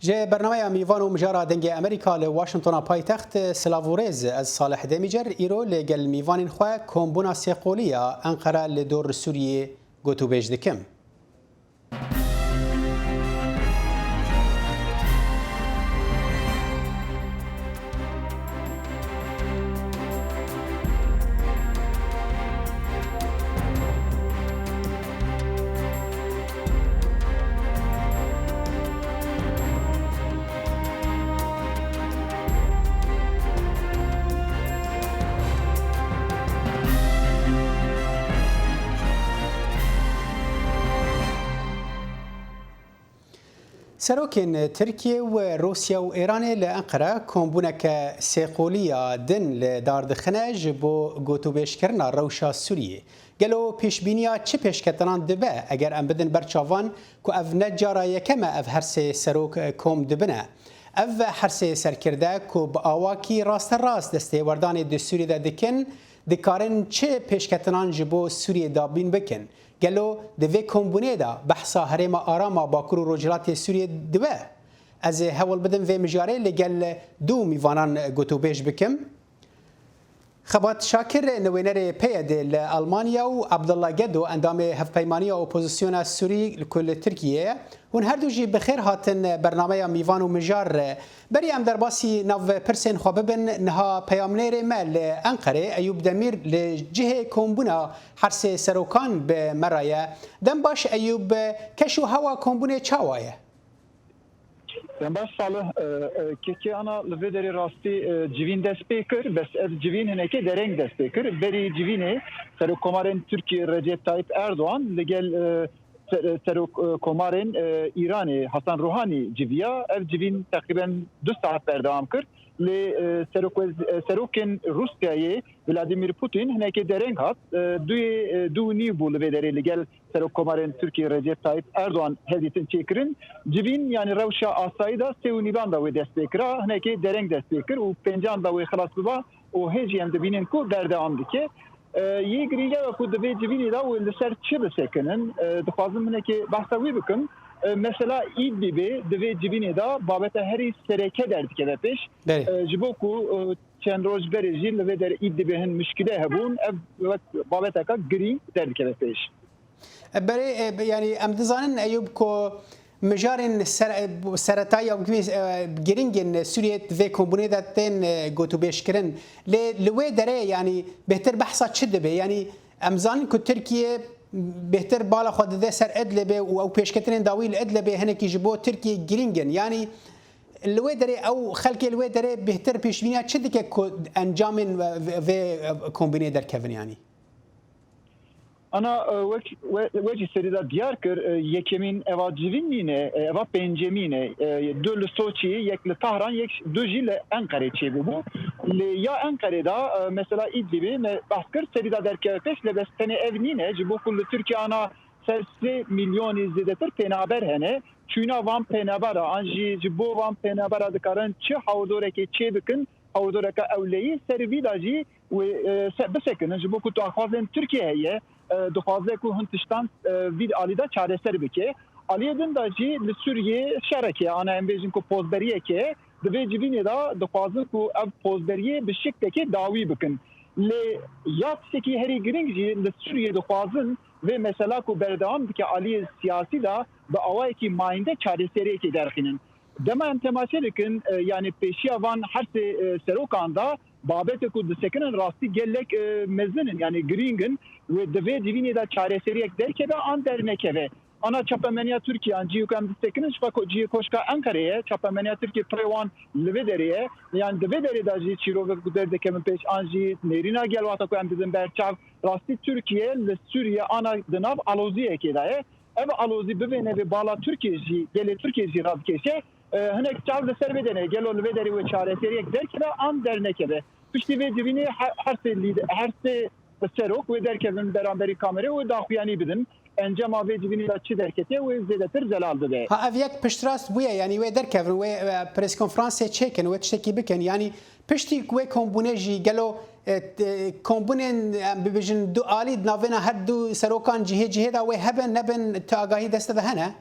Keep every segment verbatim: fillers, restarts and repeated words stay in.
Ji bernameya Mîvan û Mijara Dengê Amerîka li Washingtona paytext, silav û rêz. Ez Salih Demîcer, îro li gel mîvanên xwe kombûna sêqolî ya Enqere li dor Sûriyê gotûbêj dikim. Serokên Tirkiye û Rûsya û Êranê li Enqere kombûneke sêqolî ya din li dar dixine ji bo gotûbêjkirina rewşa Sûriyê. Gelo pêşbîniya çi pêşketinan dibe eger em bidin ber çavan ku ev ne cara yekem e ev her sê serok kom dibine? Ev her sê serkirde ku bi awakî rasterast destêwerdanê di Sûriyê de dikin, dikarin çi pêşketinan ji bo Sûriyê dabîn bikin? Gelo di vê kombûnê de behsa herêma aram a Bakur û Rojhilatê Sûriyê dibe? Ez ê hewl bidim vê mijarê li gel du mîvanan gotûbêj bikim. Xebat Şakir, nivînerê P Y D'ê li Almanya û Abdullah Gedo, endamê Hevpeymaniya Opozisyona Sûrî ku li Tirkiyê ye. Hûn her du jî bi xêr hatin bernameya Mîvan û Mijar. Berî em derbasî nav pirsên xwe bibin, niha peyamnêrê me li Enqerê Eyûp Demîr li cihê kombûna her sê serokan bi me re ye. Dem baş Eyûp, keş û hewa kombûnê çawa ye? Dem baş Salih, e, e, kekê ana li vê derê rastî, e, civîn dest pê kir, bes ev civîn hinekê dereng dest pê kir. Berî civînê Serokkomarên Tirkiyê Recep Tayyip Erdogan li gel, e, ser-, Serok, e, Komarên, e, Îranê Hasan Ruhanî civiya. Ev civîn teqrîben du saet berdewam kir. Lê, e, serok wez-, e, serokên Rûsyayê Vladimir Putin hinekê dereng hat. E, duyê, e, du û nîv bû li vê derê li gel Serokkomarên Tirkiyê Recep Tayyip Erdogan hevdîtin çêkirin. Civîn, yanî rewşa asayî de sê û nîvan de wê dest pê kira, hinekê dereng dest pê kir û pêncan de wê xilas biba û hê jî em dibînin ku berdewam dike. E, yê girîng ew e ku di vê civînê de wê li ser çi bisekinin? E, dixwazim hinekê behsa wî bikim. E, mesela Îdlîbê di vê civînê de babeta herî sereke derdikeve pêş. Belê. E, ji bo ku, e, çend roj berê jî li vê derê Îdlîbê hin muşkile hebûn, ev wek babeteka girîng derdikeve pêş. E, berê, e, yanî em dizanin Eyûp ku mijarên ser-, e, seretayî ya, e, girîngên Sûriyê di vê kombûnê de tên, e, gotûbêjkirin. Lê li wê derê, yanî bêhtir behsa çi dibe? Yanî em zanin ku Tirkiye bêhtir bala xwe dide ser Idlibê û ew pêşketinên dawî li Idlibê hinekî ji bo Tirkiye girîng in. Yanî li wê derê ew xelkê li wê derê bêhtir pêşbîniya çi dike ku encamên vê, vê, vê kombînê derkevin yanî? Ana, e, wek, we-, we jî serî de diyar kir, e, yekemîn eva civîn nîne, e, eva pêncemîn e. E, du li Soçî, yek li Tahran, yek, du jî li Enqerê çêbûbû. Lê ya Enqerê de, e, mesela Îdlibê me behs kir, serî de derkeve pêş, lê bes tenê ev nîne, ji bo ku li Tirkiye ana ser sê milyonî zêdetir pênaber hene. Çûna van pênabera, an jî ji bo van pênabera dikarin çi hawirdoreke çê bikin, hawirdoreke ewleyî, ser vî de jî wê, e, se-, bisekinin, ji bo ku daxwazên Tirkiye heye, e, dixwaze ku hin tiştan, e, vî alî de çareser bike. Aliyê din de jî li Sûriyê şereke, ana em bêjin ku pozberiyeke, di vê civînê de dixwazin ku ev pozberiyê bi şiklekê dawî bikin. Lê ya tiştekî herî girîng jî li Sûriyê dixwazin vê mesela ku berdewam dike aliyê siyasî de bi awayekî mayînde çareseriyekê derxînin. Dema em temaşe dikin, e, yanî pêşiya van her sê, e, serokan de babetê ku disekinin rastî gelek, e, mezin in, yanî girîng in. Wê di vê civînê de çareseriyek derkeve an dernekeve. Ana çapemeniya Tirkiye, an cihê ku em disekinin ji xwe ko-, cihê koşka Enqerê ye. Çapemeniya Tirkiye pirê wan li vê derê ye. Yanî di vê derê de jî çîrovek ku derdikevin pêş, an jî nêrîna gel wexta ku em didin ber çav, rastî Tirkiye li Sûriye ana di nav aloziyekê de ye. Ev alozî bivêne vê bala Tirkiye jî, gelê Tirkiye jî radikêşe. E, hinek çav li ser vê de ne. Gelo li vê derê wê çareseriyek derkeve an dernekeve. Piştî vê civînê he-, her sê lîde-, her sê serok wê derkevin beramberî kamerê û daxuyanî bidin. Encama vê civînê de çi derketiye wê zêdetir zelal bibe. Ha, ev yek piştrast bûye, yanî wê derkevin, wê, e, preskonferansê çêkin, wê tiştekî bikin. Yanî piştî wê kombûnê jî gelo, e, t-, kombûnên, em bibêjin, du alî di navbêna her du serokan cihê cihê de wê hebe nebin, tu agahî deste de hene?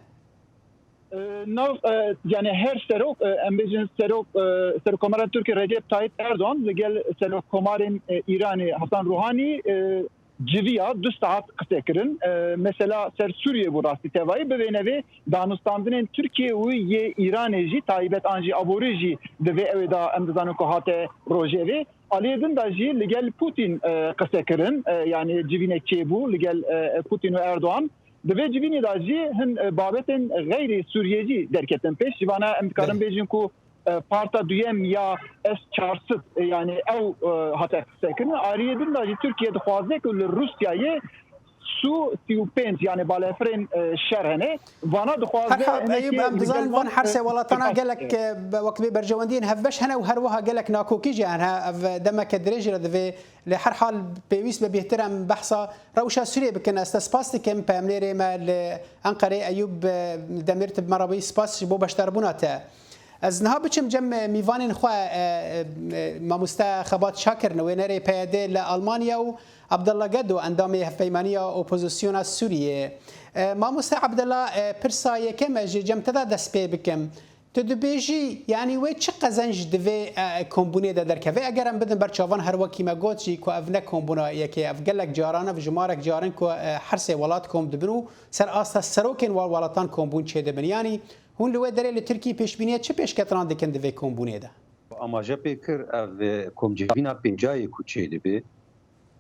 E, nav, e, yani her serok, e, em bêjin serok, e, Serokkomara Tirkiye Recep Tayyip Erdoğan li gel Serokkomarên, e, Îranê Hasan Ruhani, e, civiya du saet qise kirin. E, mesela ser Sûriyê bû rastî tevayî, bi vê nevê danûstandinên Tirkiye û yê Îranê jî taybet an jî aborî jî di vê ewê de em dizanin ku hate rojevê. Aliyê din de jî li gel Putin, e, qise kirin, e, yani civînek çêbû li gel, e, Putin û Erdoğan. Di vê civînê de jî hin, e, babetên xeyrî Sûriyê jî derketin pêş. Ji vana em dikarin Belê. bêjin ku, e, parta duyem ya S çar sed, e, yani ew, e, hate qisekirin. Aliyê din de jî Tirkiye dixwaze ku li Rûsyayê Su sî û pênc, yani balefirên, e, şer hene. Vana dixwaze Her hal, hinekî Eyûb, em li dizanin gel van wan, hersê e, welatana sipas, gelek, e, e, be-, wek bê berjewendiyên hevbeş hene û her wiha gelek nakokî jî hene. Ev demeke dirêj re divê. Lê her hal pêwîst be bêhtir em behsa rewşa Sûriyê bikin. Ez te spas dikim, peyamnêrê me li Enqerê Eyûb, e, Demîr, tu bi me re bûyî, spas ji bo beşdarbûna te. Ez niha biçim cem, e, mîvanên xwe, e, e, e, mamoste Xebat Şakir, nivênerê P Y D li Almanya û Abdullah Gedo, endamê Hevpeymaniya Opozisyona Sûriyê. E, mamoste Abdullah, e, pirsa yekem ez ji cem te de dest pê bikim. Tu dibêjî, yanî wê çi qezenc di vê, e, kombûnê de derkeve? Eger em bidin ber çavan, her wekî me got jî ku ev ne kombûna yekê, ev gelek caran, ev jimarek carin ku, e, hersê welat kom dibin û ser asta serokên wa-, welatan kombûn çêdibin. Yanî Hûn li wê derê li Tirkî pêşbîniya çi pêşketinan dikin di vê kombûnê de? Amaje pê kir, ev, e, komcivîna pêncayê ku çêdibe,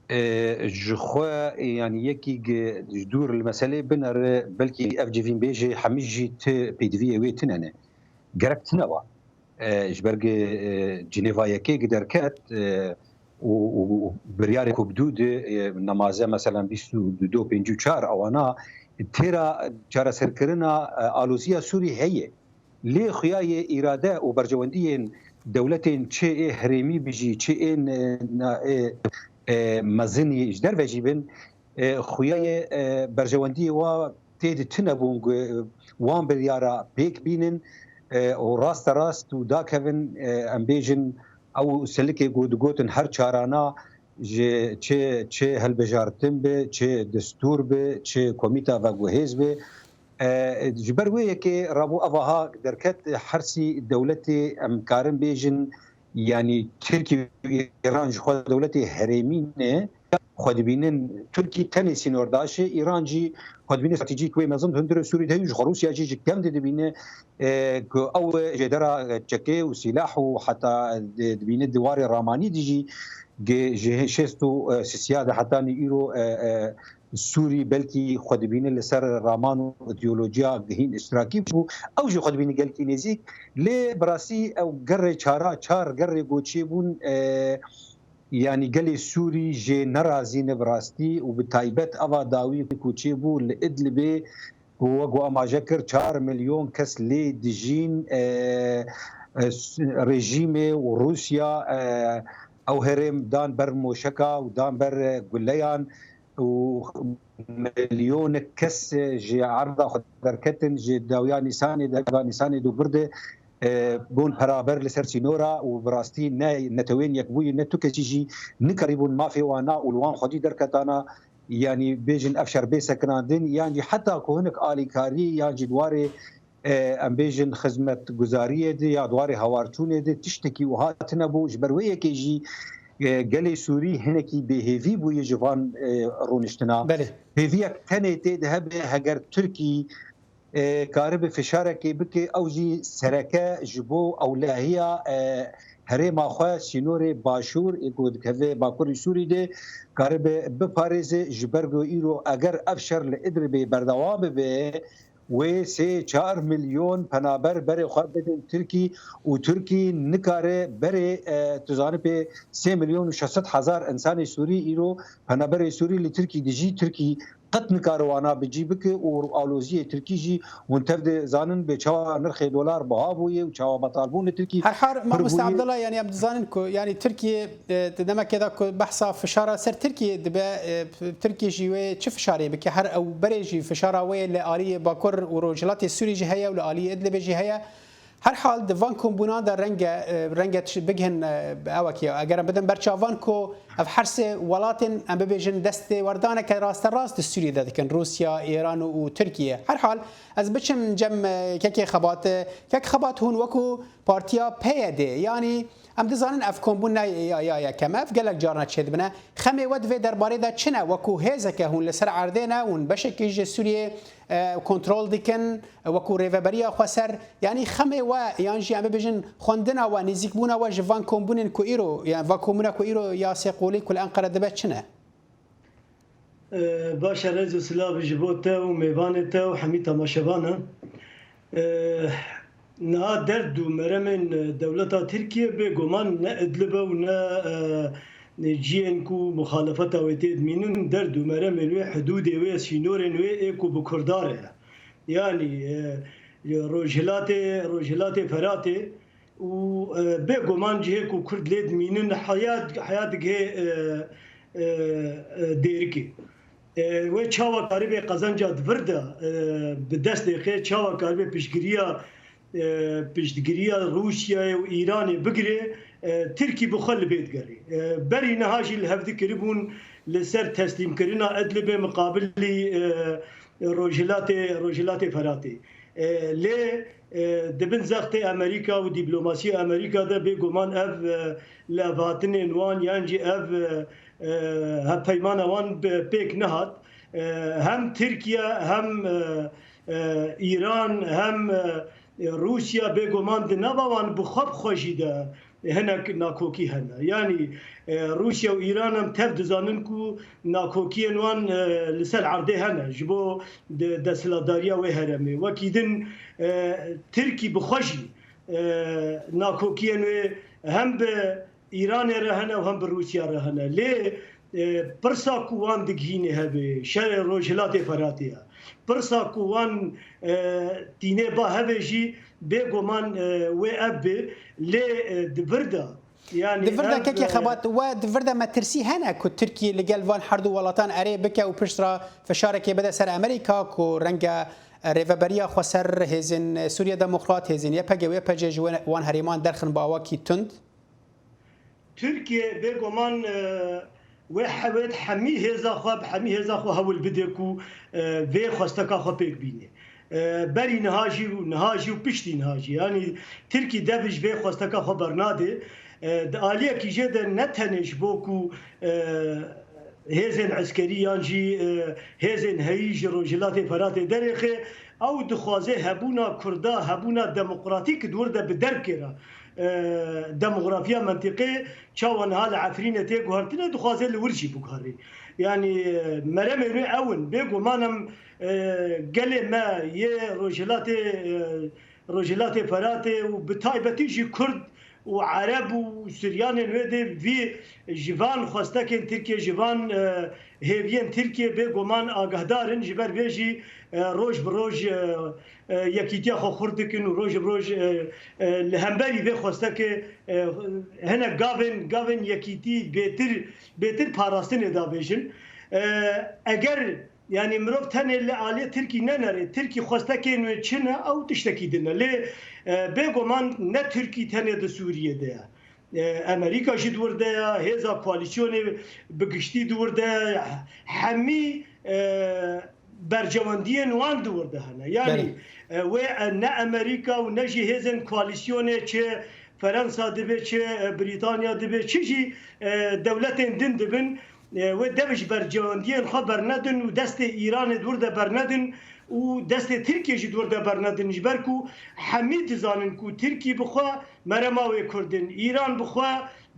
e, ji xwe, e, yanî yekî gi-, ji dûr li meselê binere, belkî ev civînbêjê hemî jî ti pêdiviyê wê tune ne. Gerek tune wa. E, ji ber gi, e, Cinêva yekê gi derket, e, û, û, û biryarê ku bi dû di, e, nemaze, meselen, bîst û du, pêncî û çar, ewana têra çareserkirina, e, aloziya Sûrî heye. Lê xuya yê îrade û berjewendiyên dewletên çi ê herêmî bijî, çi ên, e, na-, e, e, mezinî ji derve jî bin, e, xuya yê, e, berjewendiyê wa tê di tune bûn ku wan biryara pêk bînin, e, û raste rast û dakevin, e, em bêjin ew selikê ku digotin her çarana ji çi, çi hilbijartin bi, çi destûr bi, çi komîta veguhêz bi. E, ji ber wê yekê rabû evaha derket, hersî dewletê em karin bêjin, yanî Tirkî û Îran ji xwe dewletê herêmî ne, xwe dibînin Tirkî tenê sînordaş e, Îran jî xwe dibîne stratejîk wê mezin hundir Sûrî de heye û ji xwe Rûsya jî ji kev de dibîne, e, ku ew jêdera çekê û sîlah û heta di-, dibîne di warê ramanî de jî ge-, ji şêst û sisiya de hetanî îro, e, e, Sûrî belkî xwe dibîne li ser raman û îdeolojiya gihîn îştirakî bû. Ew jî xwe dibîne gelkî nêzîk. Lê bi rastî ew gerê çara, çar gerê ku çêbûn, e, yanî gelê Sûrî jê nerazî ne bi rastî û bi taybet eva dawî ku çêbû li Idlibê, ku wek we amaje kir, çar milyon kes lê dijîn, e, e, s-, rejîmê û Rûsya, e, ew herêm dan ber moşeka û dan ber, e, guleyan û milyonek kes ji erda xwe derketin, ji dawiya Nîsanê de, Nîsanê du bir de, e, bûn peraber li ser sînora û bi rastî ne Netewên Yekbûyî ne tu kesî jî nikarîbûn mafê wana û li wan xwedî derketana, yanî bêjin ev şer bê sekinandin, yan jî heta ku hinek alîkarî yan jî di warê, e, em bêjin xizmetguzariyê de ya di warê hawarçûnê de tiştekî wiha tune bû. Ji ber wê yekê jî, e, gelê Sûrî hinekî bêhêvî bûye ji van, e, rûniştina. Belê. Hêviyek tenê tê de hebe heger Tirkî, e, karibe fişarekê bike, ew jî sereke ji bo ewlehiya, e, herêma xwe, sînorê başûr, ê ku dikeve Bakurê Sûrî de, karibe biparêze, ji ber ku îro eger ev şer li Idlibê berdewam bibe, wê sê çar milyon penaber berê xwe bidin Tirkî û Tirkî nikare berê, e, tu zanî pê sê milyon û şeş sed hezar insanê Sûrî îro penaberê Sûrî li Tirkî dijî, Tirkî qet nikare wana bi cî bike û aloziyê Tirkî jî hûn tev de zanin bê çawa nirxê dolar biha bûye û çawa betalbûn li Tirkî Her hal, pir Mamoste bûye. Abdullah, yanî em dizanin ku, yanî Tirkiye, e, di demekê de ku behsa fişara ser Tirkiye dibe, e, Tirkiye jî wê çi fişarê bike? Her ew berê jî fişara wê li aliyê Bakur û Rojhilatê Sûrî jî heye û li aliyê Idlibê jî heye. Her hal di van kombûnan de renge, e, renge tişt bigihin, e, ew e ki eger em bidin ber çavan ku ev hersê welatên, em bibêjin, destê werdaneke rasterast di Sûriyê de dikin, Rûsya, Îran û, û Tirkiye. Her hal ez biçim cem, e, kekê Xebat. E, kek Xebat, hûn wekû partiya P Y D, yanî em dizanin ev kombûn ne ya, ya yekem e, ev gelek carna çêdibine. Xemê we di vê derbarê de çi ne? Wekû hêzeke hûn li ser erdê ne, hûn beşekî ji Sûriyê, e, kontrol dikin, wekû rêveberiya xweser, yanî xemê we yan jî em bibêjin xwendina we, nêzîkbûna we ji van kombûnên ku îro, yan van kombûna ku îro ya sê qolî ku li Enqere dibe çi ne? E, baş e, rêz û silav ji bo te û mêvanê te û hemî temaşevanan. E, niha derd û meremên dewleta Tirkiye bêguman ne Idlib e û ne, e, ciyên ku muxalefeta wê tê dimînin, derd û meremên wê, hidûdê wê, sînorên wê ê ku bi Kurda re ye. Yanî, e, Rojhilatê, Rojhilatê Feratê û, e, bêguman cihê ku Kurd lê dimînin heya, heya digihê, e, e, e, Dêrikê. E, wê çawa karibê qezenca di vir de, e, bi dest nêxe, çawa karibê piştgiriya, e, piştgiriya Rûsyayê û Îranê bigirê, e, Tirkî bi xwe li bê digerê. E, berî niha jî li hevdi kiribûn li ser teslîmkirina Idlibê miqabilî, e, Rojhilatê, Rojhilatê Feratê. E, lê, e, di bin zextê Amerîka û dîplomasiyê Amerîka de bêguman ev, e, levhatinên wan yan jî ev, e, e, hevpeymana wan bi pêk nehat. E, hem Tirkiye, hem, e, e, Îran, hem, e, Rûsya bêguman di nava wan bi xwe bi xwe jî de hinek nakokî hene. Yanî, e, Rûsya û Îran em tev dizanin ku nakokiyên wan, e, li ser erdê hene ji bo de-, desthilatdariya wê herêmê. Wekî din, e, Tirkî bi xwe jî, e, nakokiyên wê hem bi Îranê re hene û hem bi Rûsya re hene. Lê, e, pirsa ku wan digihînê hevê, şerê Rojhilatê Feratê ye. Pirsa ku wan, e, tînê ba hevê jî bêguman, e, wê ev be. Lê, e, di vir de, yanî Di vir de ev, kekê e, Xebat, we di vir de metirsî hene ku Tirkiye li gel van herdu welatan erê bike û piştre fişarekê bide ser Amerîka ku renge, e, rêveberiya xweser, hêzên, e, Sûriye Demokrat, hêzên Y P G û Y P G ji we-, wan herêman derxin bi awakî tund? Tirkiye bêguman, e, wê hewêt hemî hêza xwe, bi hemî hêza xwe hewl bide ku, e, vê xwesteka xwe pêk bîne. E, berî niha jî û niha jî û piştî niha jî. Yanî Tirkî dev ji vê xwesteka xwe bernade. E, di aliyekî jê de ne tenê ji bo ku, e, hêzên eskerî yan jî, e, hêzên heyî ji Rojhilatê Feratê derêxe, ew dixwaze hebûna Kurda, hebûna demokratîk di wir de bi derb kêra, e, demografiya mentiqê, çawa niha li Efrînê tê guhertine, dixwaze li wir jî biguherî. Yanî, e, meremên wê ew in. Bêguman em, e, gelê me yê Rojhilatê, e, Rojhilatê Feratê û bi taybetî jî Kurd û Ereb û Suryanên wê dê vî ji van xwestekên Tirkiye, ji van, e, hêviyên Tirkiye bêguman agahdar in, ji ber vê jî, e, roj bi roj, e, e, yekîtiya xwe xurt dikin û roj bi roj, e, e, li hemberî vê xwestekê, e, hinek gavên, gavên yekîtî bêtir, bêtir parastinê davêjin. E, eger Yanî mirov tenê li aliyê Tirkî nenere. Tirkî xwestekên wê çi ne, ew tiştekî din e. Lê, e, bêguman ne Tirkî tenê di Sûriyê de ye. E, Amerîka jî di wir de ye, hêza koalîsyonê bi giştî di wir de ye. Hemî, e, berjewendiyên wan di wir de hene. Yanî, Belê. e, wê, e, ne Amerîka û ne jî hêzên koalîsyonê çi Ferensa dibe, çi, e, Brîtanya dibe, çi jî, e, dewletên din dibin, e, wê dev ji berjewendiyên xwe bernedin û destê Îranê di wir de bernedin û destê Tirkiyê jî di wir de bernedin. Ji ber ku hemî dizanin ku Tirkî bi xwe merema wê Kurd in, Îran bi xwe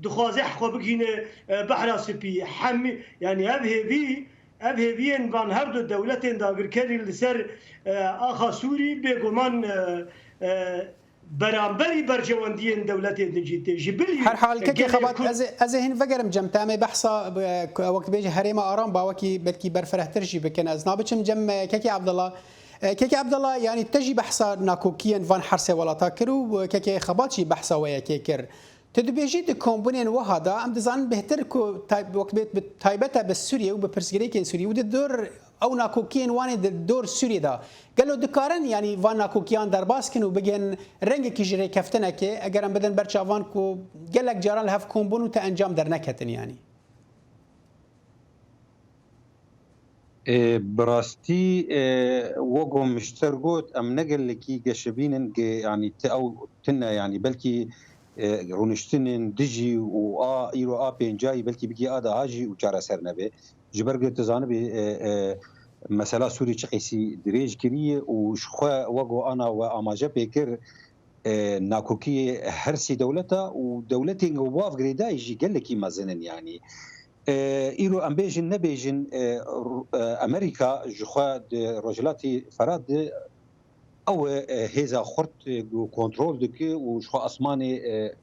dixwaze xwe bigihîne, e, Behra Spî. Hemî, yanî ev hêvî, ev hêviyên van her du dewletên dagirkerî li ser, e, axa Sûrî bêguman, e, e, beramberî berjewendiyên dewletê din jî tê. Ji bilî Her hal, kekê gelê Xebat, Kurd ez ê, ez ê hin vegerim cem te. Em ê behsa, e, wek dibêje herêma aram ba wekî belkî berfirehtir jî bikin. Ez nabiçim cem, e, kekê Abdullah. E, kekê Abdullah, yanî te jî behsa nakokiyên van hersê welata kir û, e, kekê Xebat jî behsa we yekê kir. Tu dibêjî di kombûnên wiha de, em dizanin bêhtir ku tay-, wek bê bi taybet e bi Sûriyê û bi pirsgirêkên Sûriyê û di dor Ew nakokiyên wan ê di dor Sûriyê de, gelo dikarin, yanî van nakokiyan derbas kin û bigihên rengekî ji rêkeftinekê, eger em bidin ber çavan ku gelek caran li hev kom bûn û te encam derneketin, yanî? Ê, bi rastî, ê, wek ku Mişter got, em ne gelekî geşebîn in, ge-, yanî ti ew tune, yanî belkî, ê, rûniştinên dijî û a îro a pêncayî, belkî bigî a daha jî û çareser nebe. Ji ber ku tu zanibî, ê, ê, mesela Sûrî çi qîsî dirêj kiriye û ji xwe wek ku ana we amaje pê kir, e, nakokiyê her sê dewleta û dewletên ku bi wan ve girêdayî jî gelekî mezin in, yanî. E, îro em bêjin nebêjin, e, Ru-, e, Amerîka ji xwe di Rojhilatî Ferat de ew e, e, hêza xurt, e, ku kontrol dike û ji xwe asmanê, e,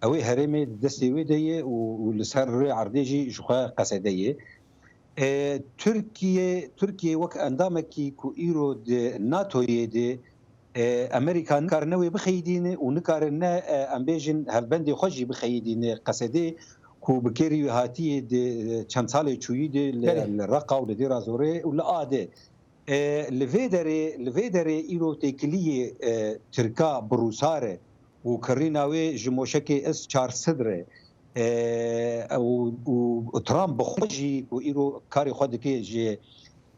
ew ê herêmê di destê wê de ye û, û li ser rê erdê jî ji xwe Qesede ye. E, Tirkiye, Tirkiye wek endamekî ku îro di NATOyê de, e, Amerîka nikare ne wê bixeyidîne û nikare ne, e, em bêjin hevbendê xwe jî bixeyidîne Qesedê ku bi kêrî wî hatiye di çend salê çûyî de li, Belê. li Reqa û li Dêra Zorê û li a de. E, li vê derê, li vê derê îro têkiliyê, e, Tirka bi Rûsa re û kirîna wê ji moşekê S çar sed re, e, û, û Trump bi xwe jî ku îro karê xwe dike ji,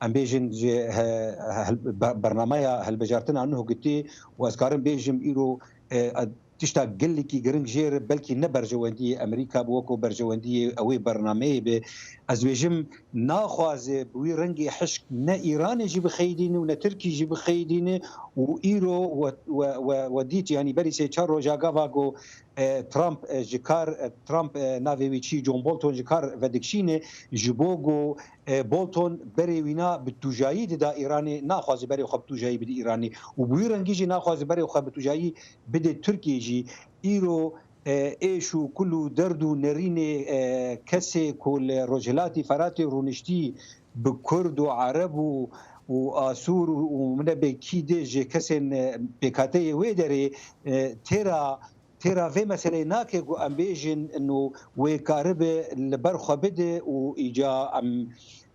em bêjin ji he-, hel-, be-, bernameya hilbijartina nuh gotî û ez karim bêjim îro, e, tişta gelekî giring jê re belkî ne berjewendiyê Amerîka bi weko berjewendiyê ew ê bernameyê be. Ez dibêjim naxwaze bi wî rengê hişk ne Îranê jî bixeyidîne û ne Tirkî jî bixeyidîne û îro we, we, we, we dît, yanî berî sê çar roja gava ku, e, Trump, e, ji kar, e, Trump, e, navê wî çi, John Bolton ji kar vedikişîne ji bo ku, e, Bolton berê wîna bi tûjayî dida Îranê, naxwaze berê xwe bi tûjayî bide Îranê û bi wî rengî jî naxwaze berê xwe bi tûjayî bide Tirkiyê jî. Îro, e, êş û kul û derd û nerînê, e, kesê ku li Rojhilatî Feratê rûniştî bi Kurd û Ereb û, û Asûr û, û min e bê kî dê ji kesên, e, pêkhateyê wê derê, e, têra, têra vê meseleyê nake ku em bêjin ino wê karibe li ber xwe bide û îca em,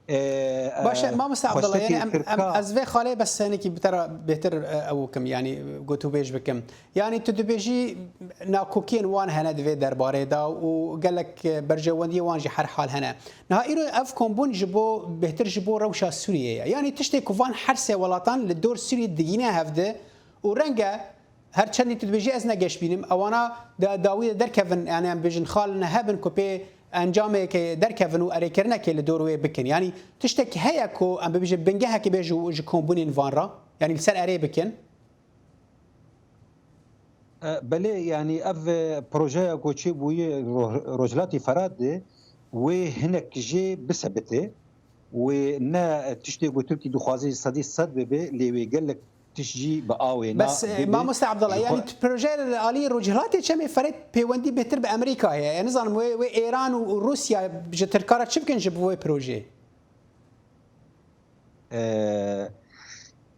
e, Baş e, e, mamoste Abdullah, yanî xwestekê em, em, Tirka ez vê xalê bes hinekî bi te re bêhtir, e, ew bikim, yanî gotûbêj bikim. Yanî tu dibêjî nakokiyên wan hene di vê derbarê de û gelek, e, berjewendiyê wan jî her hal hene. Niha îro ev kombûn ji bo, bêhtir ji bo rewşa Sûriyê ye. Yanî tiştê ku van her sê welatan li dor Sûriyê digîne hev de û renge her çendî tu dibêjî ez ne geş bînim, ewana di dawî de derkevin, yanî em bêjin xal ne hebin ku pê encameke derkevin û erêkirinekê li dor wê bikin. Yanî tiştek heye ku em bibêjin bingehekê bê ji, ji kombûnên van re, yanî li ser erê bikin? E, belê, yanî ev, e, projeya ku çêbûye Ro-, Rojhilatî Ferat de wê hinek jê bisebite. Wê ne tiştê ku Tirkî dixwaze sedî sed bibe, lê wê gelek tişt jî bi awê na Bes, e, bibe. Mamoste Abdullah, Ji yanî xwe tu proje li alî Rojhilatê Çemê Ferat pêwendî bêhtir bi Amerîka heye. Ez nizanim wê, wê Êran û Rûsya ji Tirka re çi bikin ji bo wê projeyê? E,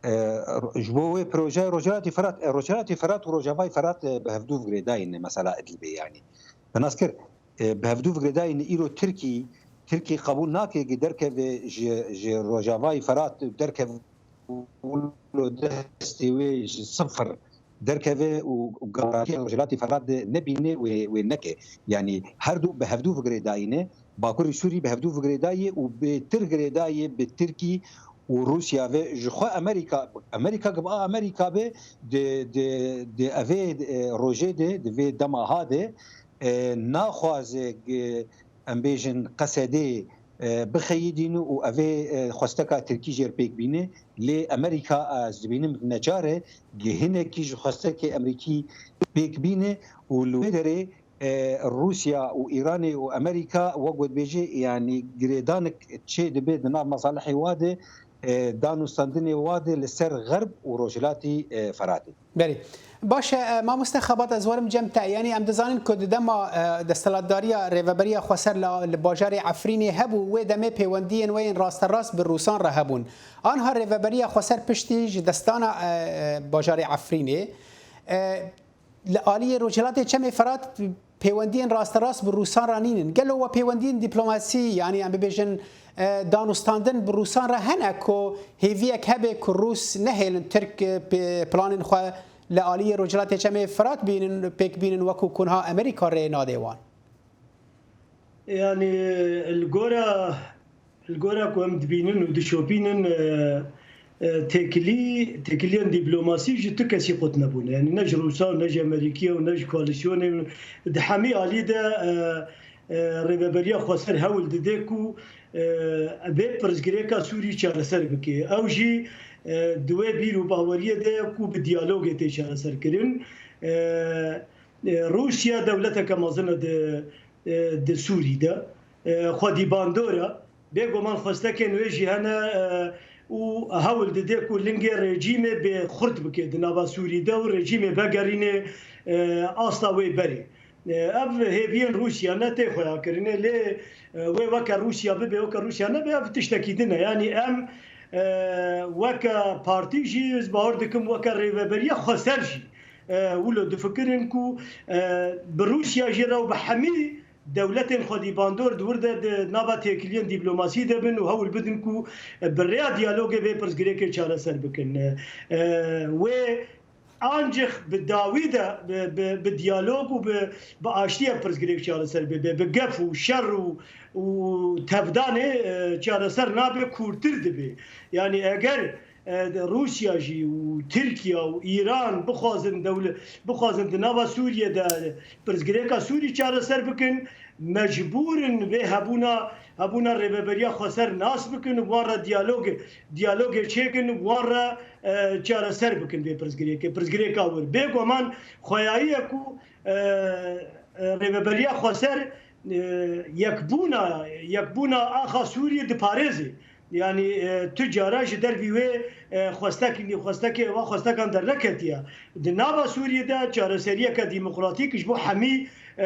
e, ji bo wê proje Rojhilatî Ferat, e, Rojhilatî Ferat û Rojavayê Ferat, e, bi hevdû girêdayî ne mesela Idlibê yanî. Te nas kir, e, bi hevdû girêdayî ne îro Tirkî, Tirkî qebûl nake ki derkeve ji, ji Rojavayê Ferat derkeve û destê wê ji sifir derkeve û, û garantiya Rojhilatî Ferat de nebîne wê, wê neke. Yanî her du bi hevdû ve girêdayî ne. Bakurê Sûrî bi hevdû ve girêdayî û bêtir girêdayî bi Tirkî û Rûsya ve. Ji xwe Amerîka, Amerîka gibi a Amerîka be di, di, di evê, e, rojê de, di vê dema ha de, e, naxwaze, e, em bêjin Qesedê, e, bixeyidîne û evê, e, xwesteka Tirkî jêr pêk bîne. Lê Amerîka, e, ez dibînim neçar e, gihinekî ji xwestekê Amerîkî pêk bîne û li wê derê, e, Rûsya û Îranê û Amerîka, wek we dibêjê, yanî girêdanik çê dibe di nav mesalihê wa de, e, danûstandinê wa de li ser Xerb û Rojhilatî, e, Feratê. Belê. Baş e, e, mamoste Xebat, ez werim cem te. Yanî em dizanin ku di dema, e, desthilatdariya Rêveberiya Xweser li, li bajarê Efrînê hebû, wê demê pêwendiyên wê yên rasterast bi Rûsan re hebûn. Anha Rêveberiya Xweser piştî ji destana, e, e, bajarê Efrînê, e, li aliyê Rojhilatê Çemê Ferat pêwendiyên rasterast bi Rûsan re nînin. Gelo we pêwendiyên dîplomasî, yanî em bibêjin, e, danûstandin bi Rûsan re hene ku hêviyek hebe ku Rûs nehêlin Tirk, e, pê-, planên xwe li aliyê Rojhilatê Çemê Firat bînin, pêk bînin wekû ku niha Amerîka rê nade wan? Yani, li gora, li gora ku em dibînin û dişopînin, e, e, têkilî, têkiliyên dîplomasî ji tu kesî qut nebûne. Yani ne ji Rûsa û ne ji Amerîkiye û ne ji koalîsyonê û di hemî alî de, e, e, Rêveberiya Xweser hewl dide ku, e, vê pirsgirêka Sûrî çareser bike. Ew jî, e, di wê bîr û baweriyê de ye ku bi diyalogê tê çareserkirin. E, e, Rûsya dewleteke mezin e di, e, di Sûrî de. E, xwedî bandor e. Bêguman xwestekên wê jî hene, e, û hewl dide ku lingê rejîmê bê xurt bike di nava Sûrî de û rejîmê vegerîne, e, asta wê berê. E, ev hêviyên Rûsya ne tê xuyakirinê, lê, e, wê weke Rûsya bibe, weke Rûsya nebe, ev tiştekî din e. Yanî em, e, weke partî jî ez bawer dikim, weke Rêveberiya Xweser jî, e, wilo difikirin ku, e, bi Rûsya jî re û bi hemî dewletên xwedî bandor di wir de di nava têkiliyên dîplomasî de bin û hewl bidin ku, e, bi rêya diyalogê vê pirsgirêkê çareser bikin. E, e, wê ancîx bi dawî de bi, bi, bi diyalog û bi, bi aştî ev pirsgirêk çareser bibe. Bi gef û şer û, û tevdanê, e, çareser nabe, kûrtir dibe. Yanî eger, e, Rûsya jî û Tirkiye û Îran bixwazin dewle-, bixwazin di nava Sûriyê de pirsgirêka Sûrî çareser bikin, mecbûr in vê hebûna, hebûna Rêveberiya Xweser nas bikin û bi wan re diyalogê, diyalogê çêkin û bi wan re, e, çareser bikin vê pirsgirêkê, pirsgirêka wir. Bêguman xweyayî ye ku, e, e, Rêveberiya Xweser, e, yekbûna, yekbûna axa Sûriyê diparêzê. Yanî, e, tu cara ji dervî wê, e, xwestek-, xwestekê wan xwestekan derneketiye. Di nava Sûriyê de çareseriyeke demokratîk ji bo hemî, e,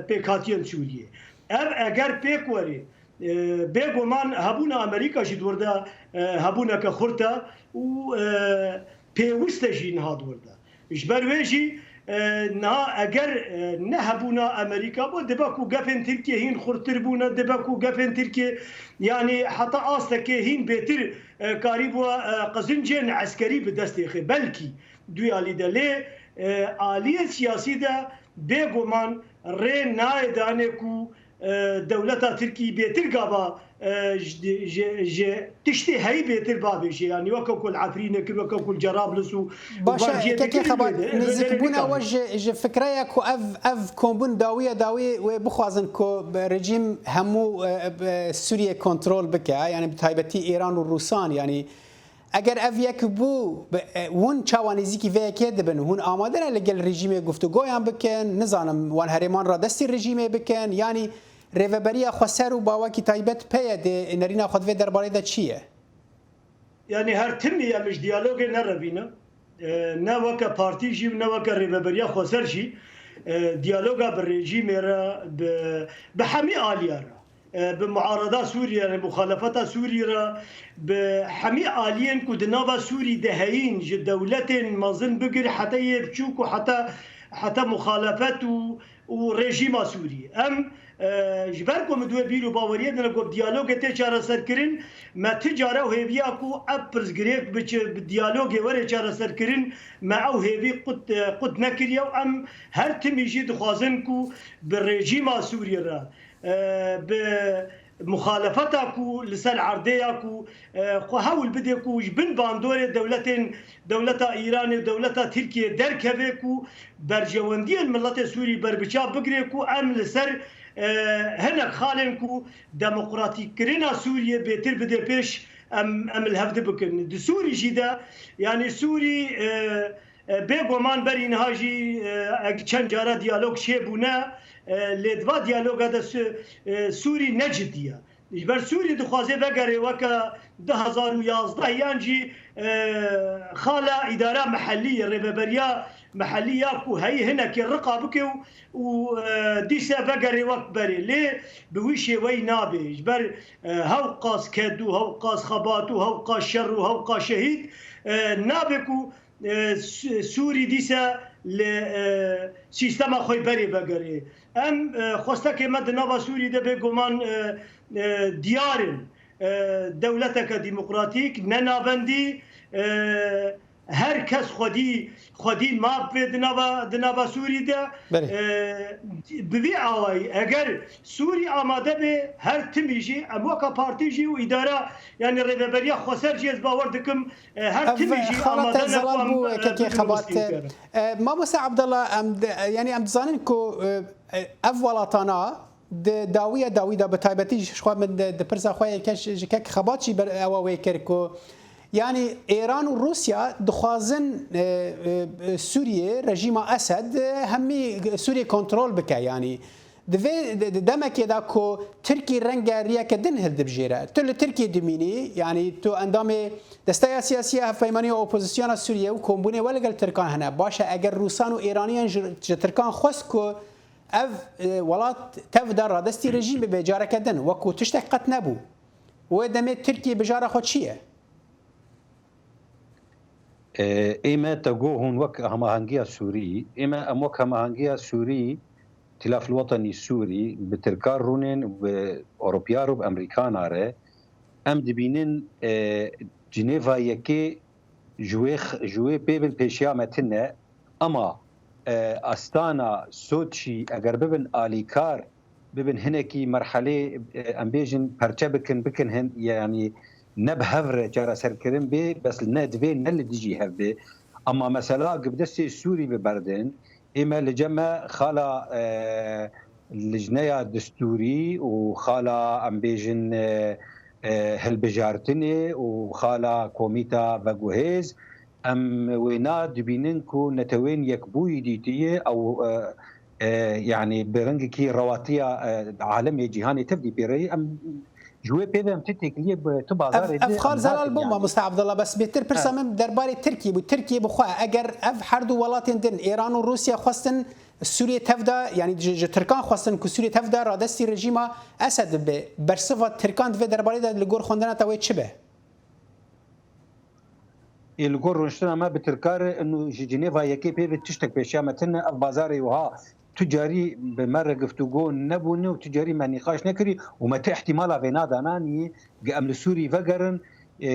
pêkhatiyên Sûriyê. Ev eger pêk were, e, bêguman hebûna Amerîka jî di wir de, e, hebûneke xurt e û, e, pêwist e jî niha di wir de. Ji ber wê jî, e, niha eger, e, nehebûna Amerîka bû, dibe ku gefên Tirkiyê hîn xurttir bûne, dibe ku gefên Tirkiyê, yanî heta astekê hîn bêtir, e, karîbû, e, qizincên eskerî bi destê xê. Belkî duyalî de lê, e, aliyê siyasî de bêguman rê nayê danê ku, e, dewleta Tirkî bêtir gava, e, ji, ji, ji tiştê heyî bêtir bavêje. Yanî weke ku li Efrînê kir, weke ku li Cerablis û, û Baş e, Kekê Xebat, nêzîkbûna we ji, ji fikreya ku ev, ev kombûn dawiya dawî wê bixwazin ku rejîm hemû, e, e, Sûriyê kontrol bike, yanî bi taybetî Îran û Rûsan, yanî Eger ev yek bû, bi, e, hûn çawa nêzîkî vê yekê dibin? Hûn amade ne li gel rejîmê guftûgoyan bikin? Nizanim, wan herêman re destî rejîmê bikin? Yanî Rêveberiya Xweser û bawekî taybet P Y D nerîna xwe di vê derbarê de çi ye? Yanî her timî em ji diyalogê nerevîne. E, ne weke partî jî û ne weke Rêveberiya Xweser jî, e, diyaloga bi rejîmê re, bi, bi hemî aliya re, e, bi muarada Sûrî re, muxalefeta Sûrî re, bi hemî aliyên ku di nava Sûrî de heyîn, ji dewletên mezin bigir heta yê biçûk û heta, heta muxalefet û, û rejîma Sûrî. Em, e, ji ber ku min di wê bîr û baweriyê de ne ku diyalogê tê çareserkirin, me ti cara ew hêviya ku ev pirsgirêk bi çi-, bi diyalogê were çareserkirin, me ew hêvî qut, e, qut nekiriye û em her timî jî dixwazin ku bi rejîma Sûrî re, e, bi muxalefeta ku li ser erdê ya ku, e, xwe hewl bide ku ji bin bandorê dewletên, dewleta Îranê û dewleta Tirkiyê derkeve ku berjewendiyên miletê Sûrî berbiçav bigire ku em li ser, e, hinek xalên ku demokratîkkirina Sûriyê bêtir bide pêş, em, em li hevdi bikin. Di Sûrî jî de, yanî Sûrî, e, E, bêguman berî niha jî, e, eg çend cara diyalog çêbûne, e, lê di va diyaloga de Su-, e, Sûrî ne cidî ye. Ji ber Sûrî dixwaze vegere weke du hezar û yazdeh yan jî, e, xala îdara mehellî, rêveberiya mehellî ya ku heyî hinekê riqa bike û, û, e, dîse vegere wek berê. Lê bi wî şêweyî nabe. Ji ber, e, hewqas ked û hewqas xebat û hewqas şer û hewqas şehîd, e, nabe ku e, Sû-, Sûrî dîse li, e, sîstema xwe berê vegerê. Em, e, xwestekê me di nava Sûrî de bêguman, e, e, diyar in. E, dewleteke demokratîk, ne navendî, e, her kes xwedî, xwedî maf bê di nava, di nava Sûrî de. Belê. E, bi vî awayî, eger Sûrî amade bê, her timî jî, em weka partî jî û îdara, yanî Rêveberiya Xweser jî ez bawer dikim, e, her timî jî amade ne ku em, e, bibin Xebat, e, Mamoste Abdullah, em di-, e, yanî em dizanin ku, e, e, ev welatana di dawiya dawî de, bi taybetî ji xwe min di, di pirsa xwe yê keş ji kek Xebat jî ber-, ewa wê kir ku, yanî Êran û Rûsya dixwazin, e, e, Sûriyê, rejîma Esed, e, hemî Sûriyê kontrol bike. Yanî di vê, di, di demekê de ku Tirkî renge riyeke din hildibijêre. Tu li Tirkiyê dimînî, yanî tu endamê Desteya Siyasî ya Hevpeymaniya Opozisyona Sûriyê û kombûnê we li gel Tirkan hene. Baş e, eger Rûsan û Êraniyan ji, ji Tirkan xwest ku ev, e, welat tev de radestî rejîm bibe careke din, wekû tiştek qet nebû. Wê demê Tirkiyê bijara xwe çi ye? E, ê me te got hûn wek hemahengiya Sûrî, ê me em wek hemahengiya Sûrî, Tilaf Wetenî Sûrî, bi Tirka rûnên, bi Ewropiyar û bi Emerîkana re, em dibînin, e, Cinêva yekê ji wê x-, ji wê pê bin pêşiya me tine, ama, e, astana Soçî eger bibin alîkar, bibin hinekî merhelê, e, em bêjin perçe bikin, bikin hin, yanî ne bi hev re çareserkirin bê, bes ne divê ne li dijî hev bê. Ama mesela gi bi destê Sûrî biberdin, ê me li cem me xala, e, lijneya distûrî û xala em bêjin, e, e, hilbijartinê û xala komîta veguhêz, em wêna dibînin ku Netewên Yekbûyî dîtiye ew, e, e, yanî bi rengekî rewatiya, e, alemê cîhanê tev dî pê re ye. Em ji wê pê ve em ti têkiliyê bi ti bazarê Ev, ev de xal em zelal bû, yanî. Mamoste Abdullah, bes bêtir pirsa min derbarê Tirkiyê bû. Tirkiye bixwe, eger ev her du welatên din, Êran û Rûsya, xwestin Sûriyê tev de, yanî ji, ji Tirkan xwestin ku Sûriyê tev de radestî rejîma Esed bibe, bersiva Tirkan di vê derbarê de li gor xwendina te wê çi be? Ê, li gor rûniştina me bi Tirka re, û ji Cinêva yekê pê ve tiştek pêşiya me tine, ev bazarê wiha tu carî bi me re giftûgo nebûne û tu carî me nîqaş nekirî û me ti ihtimala vêna dananî, gi em li Sûrî vegerin, e,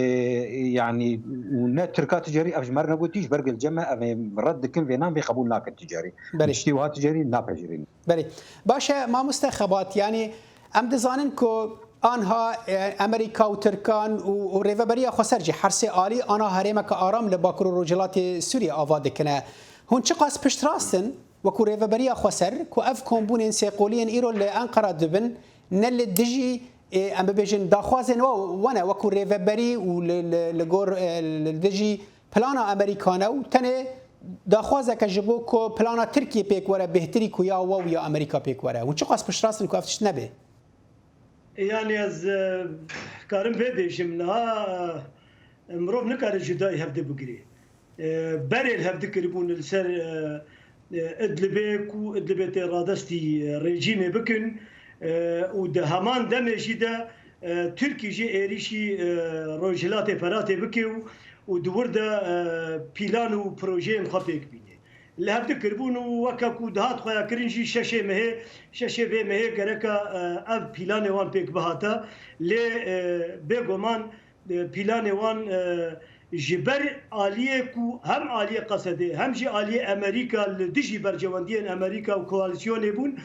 yanî û ne Tirka tu carî ev ji me re negotî, ji ber gel cem me ev ê red dikin vênan vê qebûl nakin tu carî. Belê. Tiştî wiha tu carî napejirîn. Belê. Baş e, mamoste Xebat, yanî em dizanin ku anha, e, Amerîka û Tirkan û, û Rêveberiya Xweser jî her sê alî ana herêmeke aram li Bakur û Rojhilatê Sûriyê ava dikine. Hûn çiqas piştrast in, wekû Rêveberiya Xweser, ku ev kombûnên sêqoliyên îro li Enqera dibin, ne li dijî, e, em bibêjin, daxwazên we, we ne, wekû rêveberî û li, li, li gor, e, li dijî plana Amerîka ne û tenê daxwazeke ji bo ku plana Tirkiyê pêk were bêhtirî ku ya we û ya Amerîka pêk were. Hûn çiqas piştrast in ku ev tişt nebe? Yanî ez, e, karim vê bêjim, niha, e, mirov nikare cudayî hevdê bigirê. E, berê li hevdî kiribûn li ser, e, e, Idlibê, ku Idlibê tê radestî, e, rejîmê bikin, e, û di heman demê jî de, e, Tirkî jî êrîşî, e, Rojhilatê Feratê bike û, û di wir de, e, pîlan û projeyên xwe pêk bîne. Li hevdî kiribûn û weke ku dihat xweyakirin jî şeşê mehê, şeşê vê mehê gereka, e, ev pîlanê wan pêk bihata. Lê, e, bêguman, e, pîlanê wan, e, ji ber aliyê ku hem aliyê Qesedê hem jî aliyê Amerîka li dijî berjewendiyên Amerîka û koalîsyonê bûn,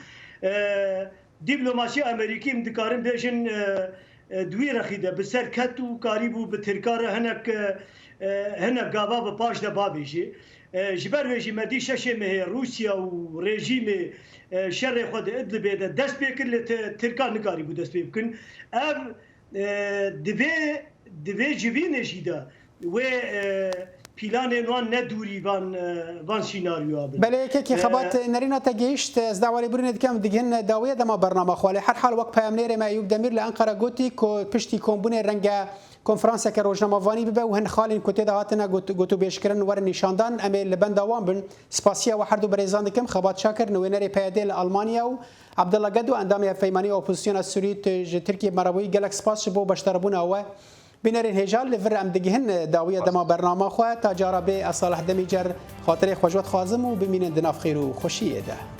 e, dîplomasiya Amerîkî, em dikarin bêjin, e, e, di wî rexî de bi ser ket û karîbû bi Tirka re hinek, e, e, hinek gava bi paş de bavêjê. E, ji ber wê jî me dî şeşê mehê Rûsya û rejîmê, e, şerê xwe di Idlibê de dest pê kir, lê Ti-, Tirkan nikarîbû dest pê bikin. Ev, e, di vê, di vê civînê jî de wê, e, pîlanên wan ne dûrî van, e, van sînaryoya bin. Belê, yekekî E, Xebat, nerîna te gihîşt, ez dawa lêbirînê dikim, digihin dawiya dema bernama xwe. Lê her hal wek peyamnêrê me Eyûp Demîr li Enqera gotî ku piştî kombûnê renge konferanseke rojnamevanî bibe û hin xalên ku tê de hatine got-, gotûbêjkirin werin nîşandan, em ê li benda wan bin. Spasiya we her du berêzan dikim, Xebat Çakir, nûwenerê P Y D li Almanya û Abdullah Gedo, endamê Hevpeymaniya Opozisyona Sûrî, tu ji Tirkiyê bi me re bûyî. Gelek spas ji bo beşdarebûna we. Bînerên hêja, li vir em digihin dawiya dema bernama xwe. Ta cara bê, ez Salih Demîcer, xatirê xwe ji we dixwazim û bimînin di nav xêr û xweşiyê de.